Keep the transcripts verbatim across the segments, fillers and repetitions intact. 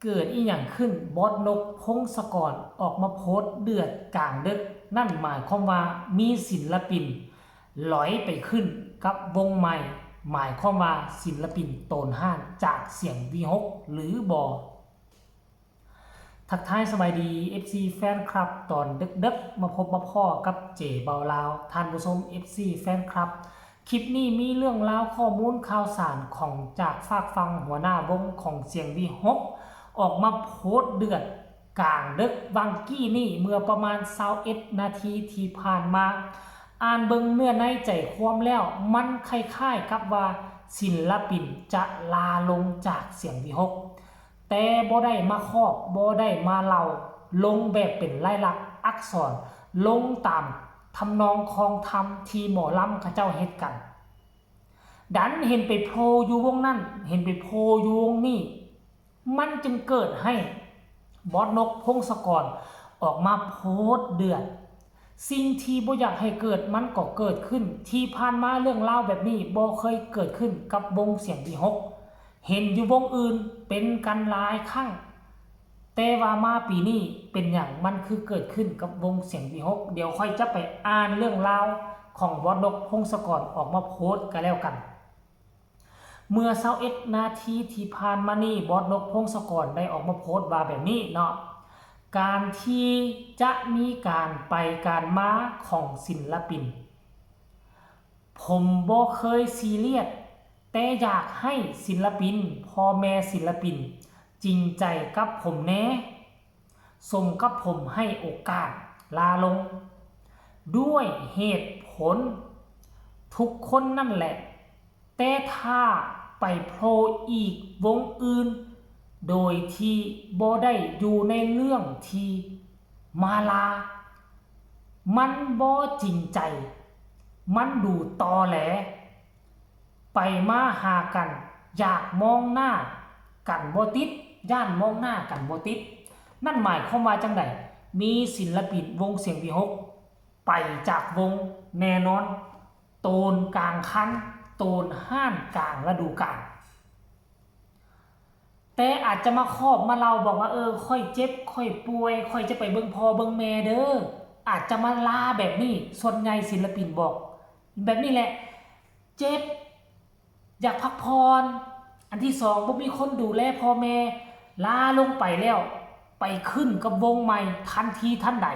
เกิดอีหยังขึ้น บอสนก พงศกร ออกมาโพสต์เดือดกลางดึก นั่นหมายความว่ามีศิลปินหลอยไปขึ้นกับวงใหม่ หมายความว่าศิลปินโตนห้านจากเสียงวีหกหรือบ่ ทักทายสบายดี เอฟซี แฟนคลับ ตอนดึกๆ มาพบมาพ้อกับเจเบาลาว ท่านผู้ชม เอฟซี แฟนคลับ คลิปนี้มีเรื่องราวข้อมูลข่าวสารของจากฝากฝั่งหัวหน้าวงของเสียงวีหกออกมาโพสต์เดือดกลางดึกวังกี้นี่เมื่อประมาณซาวเอ็ดนาทีที่ผ่านมา อ่านเบิ่งเนื้อในใจความแล้วมันคล้ายๆกับว่าศิลปินจะลาลงจากเสียงวีหกแต่บ่ได้มาคอบบ่ได้มาเล่าลงแบบเป็นลายลักษณ์อักษร ลงตามทำนองคองธรรมที่หมอลำเขาเจ้าเฮ็ดกัน ดันเห็นไปโผล่อยู่วงนั้น เห็นไปโผล่อยู่วงนี้ มันจึงเกิดให้บอสนก พงศกร ออกมาโพสต์เดือด สิ่งที่บ่อยากให้เกิดมันก็เกิดขึ้น ที่ผ่านมาเรื่องราวแบบนี้บ่เคยเกิดขึ้นกับวงเสียงวีหกเห็นอยู่วงอื่นเป็นกันหลายครั้ง แต่ว่ามาปีนี้เป็นหยังมันคือเกิดขึ้นกับวงเสียงวีหกเดี๋ยวค่อยจะไปอ่านเรื่องราวของบอสนก พงศกร ออกมาโพสต์กันแล้วกัน เมื่อซาวเอ็ดนาทีที่ผ่านมานี้บอสนก พงศกร ได้ออกมาโพสต์ว่าแบบนี้เนาะ การที่จะมีการไปการมาของศิลปิน ผมบ่เคยซีเรียส แต่อยากให้ศิลปิน พ่อแม่ศิลปิน จริงใจกับผมแน่ สมกับผมให้โอกาสลาลง ด้วยเหตุผลทุกคนนั่นแหละ แต่ถ้าไปโผล่อีกวงอื่น โดยที่บ่ได้อยู่ในเรื่องที่มาลา มันบ่จริงใจ มันดูตอแหล ไปมาหากัน อยากมองหน้ากันบ่ติด ย่านมองหน้ากันบ่ติด นั่นหมายความว่าจังใด มีศิลปินวงเสียงวีหกไปจากวงแน่นอน โตนกลางคัน โตนห้านกลางฤดูกาล แต่อาจจะมาคอบมาเล่าบอกว่า เออ ค่อยเจ็บ ค่อยป่วย ค่อยจะไปเบิ่งพ่อเบิ่งแม่เด้อ อาจจะมาลาแบบนี้ ส่วนใหญ่ศิลปินบอก แบบนี้แหละ เจ็บ อยากพักผ่อน อันที่สองบ่มีคนดูแลพ่อแม่ ลาลงไปแล้ว ไปขึ้นกับวงใหม่ทันทีทันใด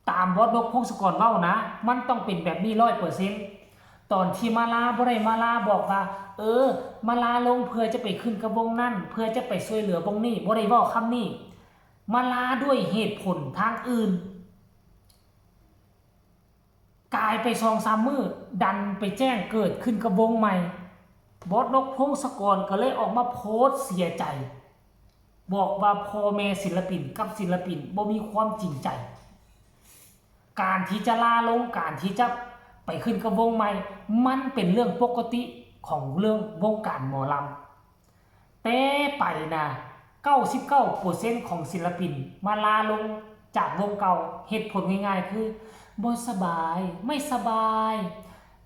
ตามบอสนก พงศกร เว้านะ มันต้องเป็นแบบนี้ร้อยเปอร์เซ็นต์ ตอนที่มาลาบ่ได้มาลาบอกว่า เออ มาลาลงเพื่อจะไปขึ้นกับวงนั่น เพื่อจะไปช่วยเหลือวงนี้ บ่ได้เว้าคำนี้ มาลาด้วยเหตุผลทางอื่น กายไปสองสามมื้อ ดันไปแจ้งเกิดขึ้นกับวงใหม่ บอสนก พงศกร ก็เลยออกมาโพสต์เสียใจ บอกว่าพ่อแม่ศิลปินกับศิลปินบ่มีความจริงใจ การที่จะลาลง การที่จะไปขึ้นกับวงใหม่ มันเป็นเรื่องปกติของเรื่องวงการหมอลำ แต่ไปนะ เก้าสิบเก้าเปอร์เซ็นต์ ของศิลปินมาลาลงจากวงเก่า เหตุผลง่ายๆ คือบ่สบาย ไม่สบาย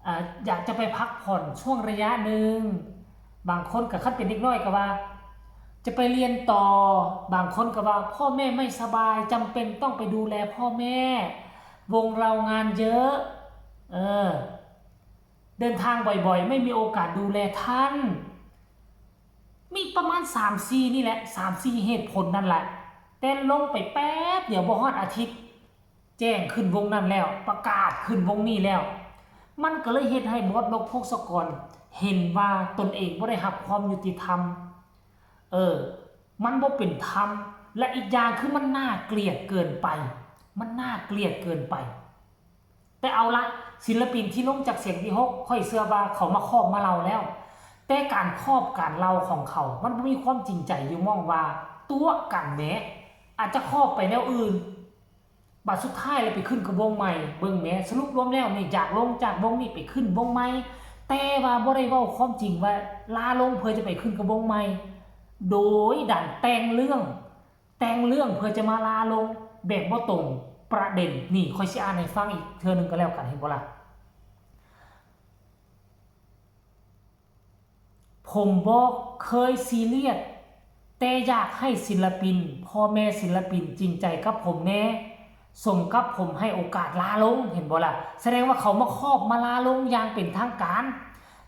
อ่า อยากจะไปพักผ่อนช่วงระยะหนึ่ง บางคนก็คันเป็นเด็กน้อยก็ว่า จะไปเรียนต่อ บางคนก็ว่าพ่อแม่ไม่สบาย จำเป็นต้องไปดูแลพ่อแม่ วงเรางานเยอะ เออ เดินทางบ่อยๆ ไม่มีโอกาสดูแลท่าน มีประมาณสามสี่นี่แหละ สามสี่เหตุผลนั่นแหละ แต่ลงไปแป๊บเดียวบ่ฮอดอาทิตย์ แจ้งขึ้นวงนั้นแล้ว ประกาศขึ้นวงนี้แล้ว มันก็เลยเฮ็ดให้บอสนก พงศกร เห็นว่าตนเองบ่ได้รับความยุติธรรม เออ มันบ่เป็นธรรม และอีกอย่างคือมันน่าเกลียดเกินไป มันน่าเกลียดเกินไป แต่เอาละ ศิลปินที่ลงจากเสียงวีหก ข้อยเชื่อว่าเขามาคอบมาเล่าแล้ว แต่การคอบการเล่าของเขา มันบ่มีความจริงใจอยู่หม่องว่า ตั๋วกันแหม อาจจะคอบไปแนวอื่น บัดสุดท้ายแล้วไปขึ้นกับวงใหม่ เบิ่งแหม สรุปรวมแล้วนี่ อยากลงจากวงนี้ไปขึ้นวงใหม่ แต่ว่าบ่ได้เว้าความจริงว่าลาลงเพื่อจะไปขึ้นกับวงใหม่ โดยดันแต่งเรื่อง แต่งเรื่องเพื่อจะมาลาลงแบบบ่ตรงประเด็น นี่ ข้อยสิอ่านให้ฟังอีกเทื่อหนึ่งก็แล้วกัน เห็นบ่ล่ะ ผมบ่เคยซีเรียส แต่อยากให้ศิลปิน พ่อแม่ศิลปินจริงใจกับผมแน่ สมกับผมให้โอกาสลาลง เห็นบ่ล่ะ แสดงว่าเขามาคอบมาลาลงอย่างเป็นทางการ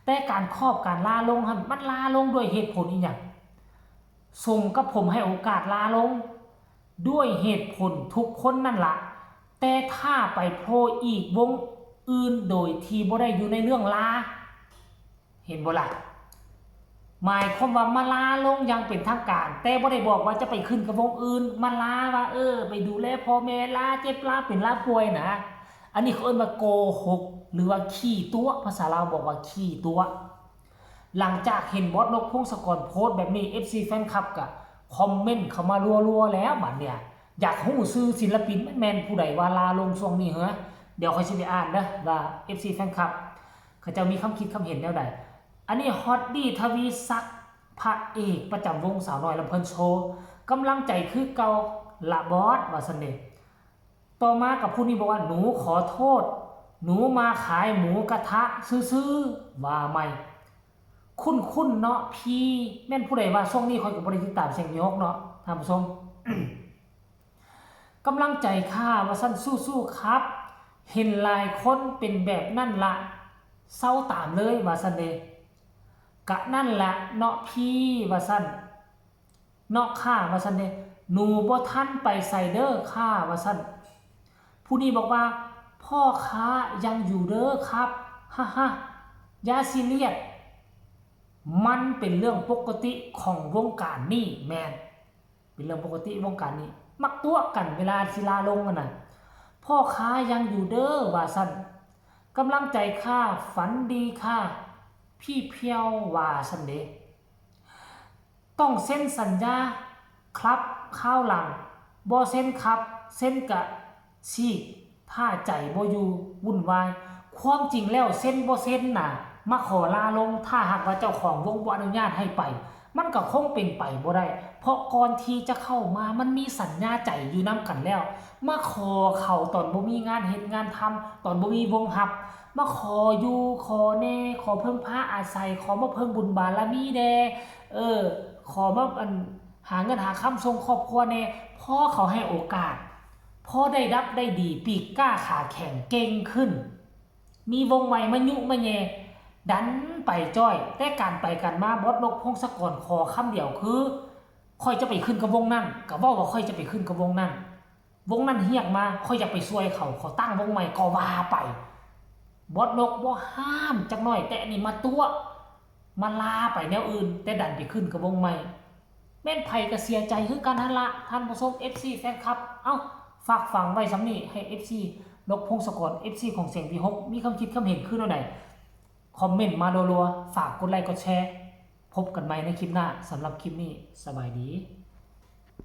แต่การคอบการลาลงหั่นมันลาลงด้วยเหตุผลอีหยัง สมกับผมให้โอกาสลาลง ด้วยเหตุผลทุกคนนั่นละ แต่ถ้าไปโผล่อีกวงอื่นโดยที่บ่ได้อยู่ในเรื่องลา เห็นบ่ล่ะ หมายความว่ามาลาลงอย่างเป็นทางการ แต่บ่ได้บอกว่าจะไปขึ้นกับวงอื่น มาลาว่า เออ ไปดูแลพ่อแม่ ลาเจ็บลาเป็นลาป่วยนะ อันนี้เขาเอิ้นว่าโกหก หรือว่าขี้ตั๋ว ภาษาลาวบอกว่าขี้ตั๋ว หลังจากเห็นบอสนกพงศกรโพสต์แบบนี้ เอฟซี แฟนคลับก็คอมเมนต์เข้ามารัวๆแล้วบัดเนี่ย อยากฮู้ชื่อศิลปินมันแม่นผู้ใดว่าลาลงช่วงนี้เหรอ เดี๋ยวข้อยสิไปอ่านเด้อว่า เอฟซี แฟนคลับ เขาเจ้ามีความคิดความเห็นแนวใด อันนี้ ฮอดดี้ ทวีศักดิ์ พระเอกประจำวงสาวน้อยลำเพลินโชว์ กำลังใจคือเก่าละบอส ว่าซั่นเด้ ต่อมากับผู้นี้บอกว่า หนูขอโทษ หนูมาขายหมูกระทะซื่อๆ ว่าใหม่ คุ้นๆเนาะพี่ แม่นผู้ใดว่า ช่วงนี้ข้อยก็บ่ได้ติดตามเสียงวิหกเนาะท่านผู้ชม กำลังใจค่ะ ว่าซั่น สู้ๆครับ เห็นหลายคนเป็นแบบนั่นละ เซาตามเลย ว่าซั่นเด้ กะนั่นละเนาะพี่ ว่าซั่น เนาะค่ะ ว่าซั่นเด้ หนูบ่ทันไปไสเด้อค่ะ ว่าซั่น ผู้นี้บอกว่า พ่อค้ายังอยู่เด้อครับ ฮ่าฮ่าอย่าซีเรียส มันเป็นเรื่องปกติของวงการนี้ แม่น เป็นเรื่องปกติวงการนี้ มักตั๋วกันเวลาสิลาลงหั่นน่ะ พ่อค้ายังอยู่เด้อ ว่าซั่น กำลังใจค่ะ ฝันดีค่ะ พี่เพียว ว่าซั่นเด้ ต้องเซ็นสัญญาครับ คราวหลัง บ่เซ็นครับ เซ็นกะซีก ถ้าใจบ่อยู่ วุ่นวาย ความจริงแล้วเซ็นบ่เซ็นน่ะ มาขอลาลง ถ้าหากว่าเจ้าของวงบ่อนุญาตให้ไป มันก็คงเป็นไปบ่ได้ เพราะก่อนที่จะเข้ามามันมีสัญญาใจอยู่นำกันแล้ว มาขอเขาตอนบ่มีงานเฮ็ดงานทำ ตอนบ่มีวงฮับ มาขออยู่ ขอแน่ ขอเพิ่งพาอาศัย ขอมาเพิ่งบุญบารมีแน่ เออ ขอมาอัน หาเงินหาคำส่งครอบครัวแน่ พอเขาให้โอกาส พอได้ดับได้ดี ปีกกล้าขาแข็งเก่งขึ้น มีวงใหม่มายุมาแย่ ดันไปจ้อย แต่การไปกันมา บอสนกพงศกรขอคำเดียวคือ ข้อยจะไปขึ้นกับวงนั้น ก็เว้าว่าข้อยจะไปขึ้นกับวงนั้น วงนั้นเรียกมา ข้อยอยากไปช่วยเขา เขาตั้งวงใหม่ ก็ว่าไป บอสนกบ่ห้ามจักหน่อย แต่อันนี้มาตั๋ว มาลาไปแนวอื่น แต่ดันไปขึ้นกับวงใหม่ แม่นไผก็เสียใจคือกันหั่นละ ท่านผู้ชม เอฟซี แฟนคลับ เอ้า ฝากฝังไว้ส่ำนี้ ให้ เอฟซี นกพงศกร เอฟซี ของเสียงวิหก มีความคิดความเห็นคือแนวใด คอมเมนต์มารัวๆ ฝากกดไลค์กดแชร์ พบกันใหม่ในคลิปหน้า สำหรับคลิปนี้ สบายดี